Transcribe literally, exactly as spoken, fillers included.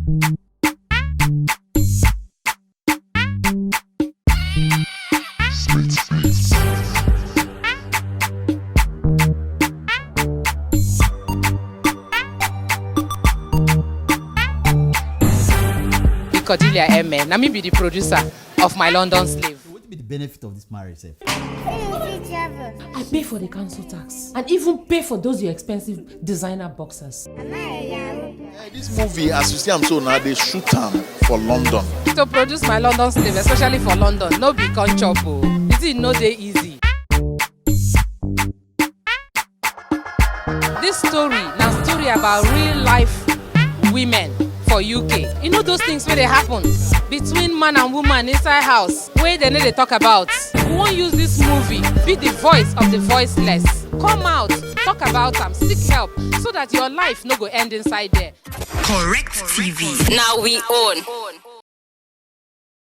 Be Cordelia Eme. Na me be the producer of My London Slave. Wetin be the benefit of this marriage sef? I pay for the council tax and even pay for those your expensive designer boxers. Eh, this movie, as you see am so now, they shoot am for London. To produce My London Slave, especially for London, no be come chop o. The thing no dey easy. This story na story about real life women for U K. You know those things wey dey happen between man and woman inside house wey dem no dey talk about. We wan use this movie be the voice of the voiceless. Come out, talk about am, seek help so that your life no go end inside there. Correct T V. Now we own.